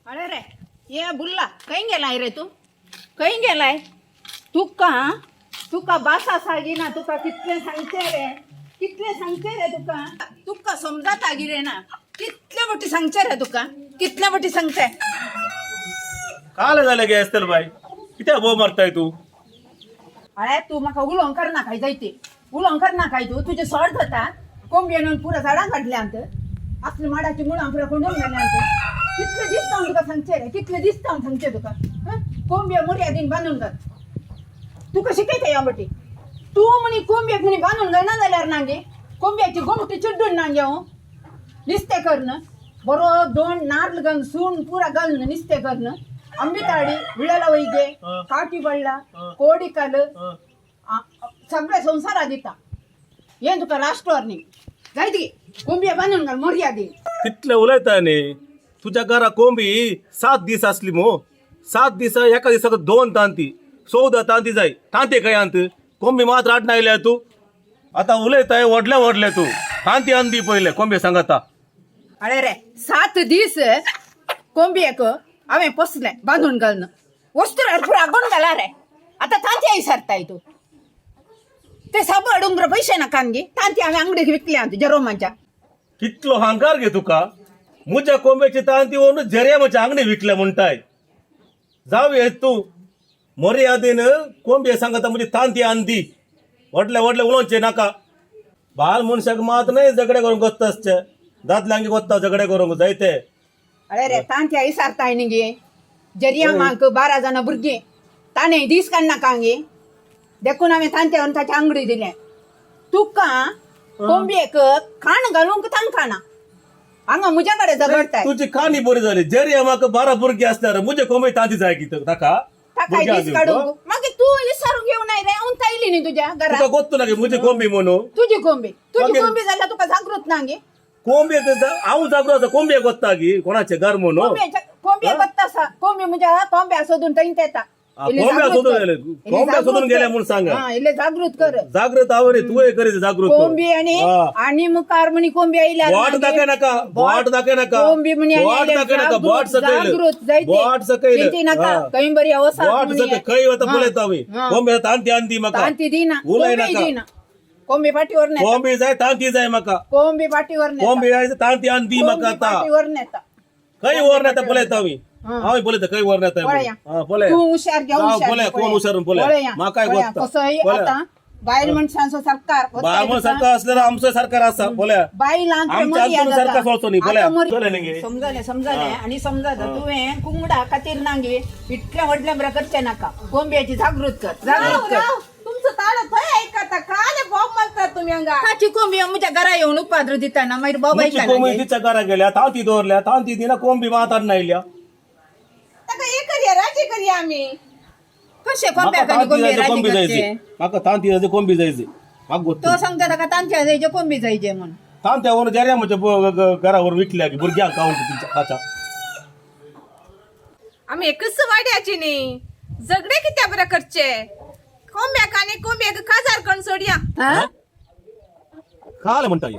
अरे रे ये बुल्ला, खंय गेलाय रे तू? खंय गेलाय? तुका तुका बासा सागिना. तुका कितलें सांगचें रे, कितलें सांगचें रे तुका? तुका समजाता गी रे ना? कितले फावटी सांगचें रे तुका, कितले फावटी सांगचें? काल जालें गे आसतल बाय, कित्याक बोब मारताय तूं? अळे, तूं म्हाका उलोवंक करनाकाय जायती, उलोवंक करनाकाय तूं. तुजें सॉट जाता. कोंबयेन पुरा झाडां काडल्यांत, असली माडाची मुळां पुरा कोंडून घाल्यांत. कितले दीस हांव तुका सांगचें रे, कितले दीस हांव सांगचें तुका? हं? कोंबयो मर्यादीन बांदून घाल. तुका शिकयता ह्या बटी. तूं म्हणी कोंबयेक म्हणी बांदून घालना जाल्यार ना गे, कोंबयाची गोमटी चिड्डून ना गे. हांव निस्तें करन बरो दोन नार्ल घालून, सून पुरा घालून निस्तें करन अंबिताडी, विळला वैगे, काटी बळ्ळा, कोडिकाल, सगळ्या संवसारा दिता. हें तुका लास्ट वॉर्निंग. जायत गे, कोंबये बांदून घाल मर्यादीन. तितले उलयता न्ही. तुज्या घरा कोंबी 7 दीस आसली मो. 7 दीस, एका दिसाक दोन तांती, 14 तांती जाय. तांती खंय अंत? कोंबी मात राट आयल्या तूं. आतां उलयताय व्हडले व्हडले तूं. तांती आन दी पयले कोंबी सांगता. अरे रे, 7 दीस कोंबयेक हांवें पोसलें बांदून घालून, वस्तू पुरा आगोन घाला रे. आतां तांती विसरताय तूं? ते साबू हाडूंक पयशे नाका गे? तांती हांवें आंगडीक विकल्या जेरोमाच्या. कितलो हांकार गे तुका! मुज्या कोंब्याची तांती व्हरून झेऱ्या म्हज्या आंगडी विकल्या म्हणटाय. जावं तूं मर्यादेन कोंबये सांगता म्हणजे तांती आन दी. व्हडले व्हडले उलोवचें नाका. बाल मनशाक मात न्हय झगडे करूंक गोत्ता आसचे. दादल्यांक गोत्ता झगडे करूंक जायते. अरे रे, तांती विसरताय न्ही गे? जरियामाक 12 जाणां भुरगीं, ताणें दीस काडनाका गे? देखून हांवें तांच्या व्हरून ताच्या आंगडी दिलें. तुका कोंबयेक खाण घालूंक तांकां ना, हांगा म्हज्या कडेन झगडटाय. तुजी काणी बरी जाली. जेरिया म्हाका 12 भुरगीं आसल्यार मुजे कोंबे तांती जाय की ताका? ताका दीस काडूंक मागीर तूं विसरून घेवन रे, हांव तायली न्ही तुज्या घरा. तुका गोत्तू ना गे मुजी कोंबी म्हणून? तुजी कोंबी, तुजी मागीर- कोंबी जाल्यार तुका जागृत ना गे? कोंबे हांव जागृत आसा. कोंबे गोत्ता गी कोणाचे घर म्हणून? कोंबये गोत्ता आसा. कोंबी म्हज्या कोंब्या सोदून थंय येता. इल्लें कोंब्या जागृत सोदून कर. गेले. इल्लें कोंब्या जागृत सोदून गेले कर. म्हूण सांग. हा, इल्लें जागृत कर. जागृत हांव रे, तूं करीत जागृत. कोंबी आणि आणि मुखार म्हणी कोंबी आयल्यार बोट मागीर- दाखय नाका, बोट दाखय नाका. कोंबी म्हणी आनी बोट आयल्यार दाखय नाका, बोट जागृत, सकयल. जागृत जायते. बोट सकयल. चिंती नाका. हा. खंय बरी अवस्था. बोट सकयल खंय वता पळयता आमी. कोंबे तांती आन दी म्हाका. तांती दिना. उलय कोंबी नाका. दिना. कोंबी पाठीवर नेता. कोंबी जाय, तांती जाय म्हाका. कोंबी पाठीवर नेता. कोंबी जाय, तांती आन दी म्हाका कोंबी आतां. पाठीवर नेता. खंय वर नेता पळयता आमी. हांव पळयता खंय वर नेता. पळया. हा, पळय. तूं हुशार घे. जावं, हुशार पळय, घे, कोण हुशार पळय. पळया, म्हाकाय पळया, गोत्ता. कसोय पळया. आतां बायल मनशांचो सरकार बायल म्हणून सरकार असल्यार आमचो सरकार आसा पळया. बायलांक आमच्या मर्यादा. अंतून सरकार सोडचो न्ही, पळया. चले न्ही गे. समजलें, समजलें आणि समजत. तुवें कुंगडा खातीर ना गे इतल्या व्हडल्या बरं करचें नाका. कोंबयाची जागृत कर, जागृत कर. तुमचं ताड थंय ऐकता काले बॉम्ब मारता तुम्ही हांगा. ताची कोंबी म्हज्या घरा येवन उपाद्र दिताना मागीर बाबा. मुची कोंबी तिच्या घरा गेल्या, तांती दवरल्या, तांती दिना, कोंबी मात आडना आयल्या. ताका हे करया, राजी करया आमी. कशें म्हाका कोंब्याक आनी तांती कोंबी जायचे, राजी कोंबी जायची. करचें? म्हाका तांती जायचे, कोंबी जायची म्हाका. तो गोत्तू सांगता ताका तांच्या जायचे, कोंबी जायचे म्हणून. तांत्यावर जेऱ्या म्हज्या घरावर विकल्या की भुरग्यांक खावंक तिच्या ताच्या. आमी एकच वाड्याची न्ही, झगडे कित्या बरं करचे? कोंब्याक आनी कोंब्याक काजार करून सोडया. हा? काल म्हणटा हे.